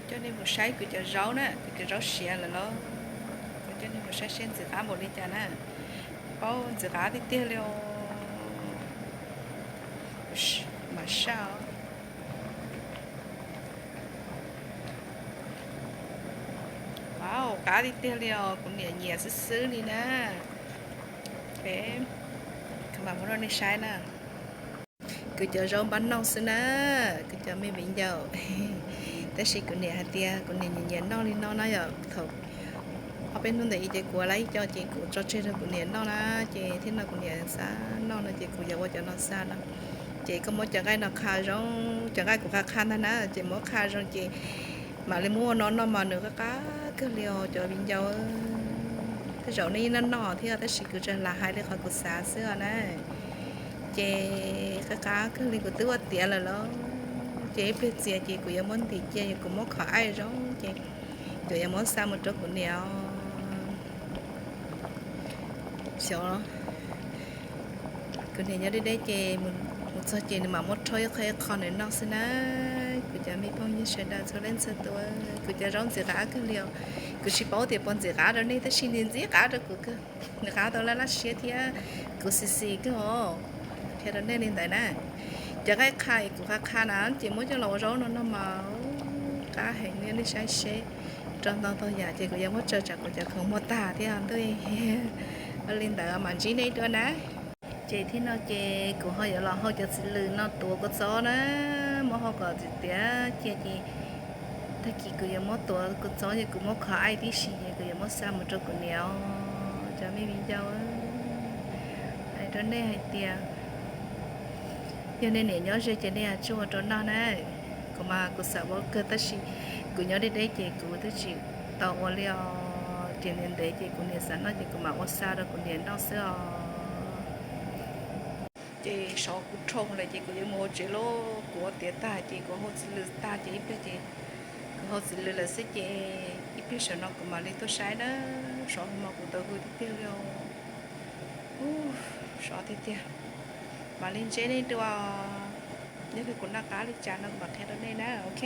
Coj nej mus saib kuv cov zaub na, kuv cov zaub siav lawm los. Kuv coj nej mus saib seb ntxim qab npaum li cas na. Paub ntxim qab tiag tiag li os. Mas saj. Wow, qab tiag tiag li os, kuv niam nyiam xwb xwb li na. Peb mam muab rau nej saib na. Kuv cov zaub npab noj xwb na, kuv cov me viv ncaus. Tab sis kuv niam hais tias kuv niam nyiam nyiam noj li no na yom. Thaum ob peb hnub ntawd ces kuv ua lawm ib co ces kuv tso tseg rau kuv niam noj na, ces thiab no kuv niam xav noj no ces kuv yuav ua cov no xa no. Ces koj muab cov nqaij no qha zoo, cov nqaij kuv qha qha ntag na, ces muab qha zoo ces mam li muab ua no noj mas nws qab qab kawg li os cov viv ncaus. Tej zaum nej yeej noj noj thiab tab sis kuv tsuas lam hais li qhov kuv xav xwb os na. Ces qab qab kawg li kuv twb ua tiav lawm los, ces ib pliag txias ces kuv yuav muab ntim cia, kuv muab kho aib zoo ces kuv yuav muab xa mus rau kuv niam os. Xyov kuv niam nyob deb deb ces mus txog ces nws mam muab rhaub ib qho ib qho nws noj xwb na. Kuv cov me phooj ywg sawv daws txhua leej txhua tus, kuv cov zaub ntxim qab kawg li os. Kuv tsis paub tias puas ntxim qab rau nej tab sis nws ntxim qab rau kuv kawg. Nws qab tau laj laj siab thiab kuv xis xis kawg os. Qhia rau nej li ntawd na. Cov nqaij qha kuv qha qha na ces muab coj los ua zaub no noj mas qab heev li, nej saib seb. Rau ntau tau yam ces kuv yuav muab tso tsam kuv cov khoom muag tag thiab ntuj. Ua li ntawd mam ntsib nej dua na. Ces thiab no ces kuv ho yuav los hau cov txiv lws no tuav kua txob na, muab hau kom tiav tiav cia ces tag kis kuv yuav muab tuav kua txob ces kuv muab kho aib tib si ces kuv yuav muab xa mus rau kuv niam os cov me viv ncaus. Hais rau nej hais tias yog nej niam nyob ze ces nej tsuas ua rau noj na. Kuv mas kuv xav ua kawg tab sis kuv nyob deb deb ces kuv twb tsis tau ua li os. Ces ntev ntev ces kuv niam xav noj ces kuv mam ua xa rau kuv niam noj xwb os. Ces sov kuv rhoo lawm ces kuv yuav mus hauv tsev lauj. Kuv ua tiav tag ces kuv hau txiv lws tag ces ib pliag ces kuv hau txiv lws lawm xwb ces ib pliag saum no kuv mam li tuaj saib na. Sov hmo kuv tau hws tiag tiag li os. Sov tiag tiag. Mam li ntsib nej dua. Nyob li kuv noj qab li cas no kuv mam qhia rau nej na, ok.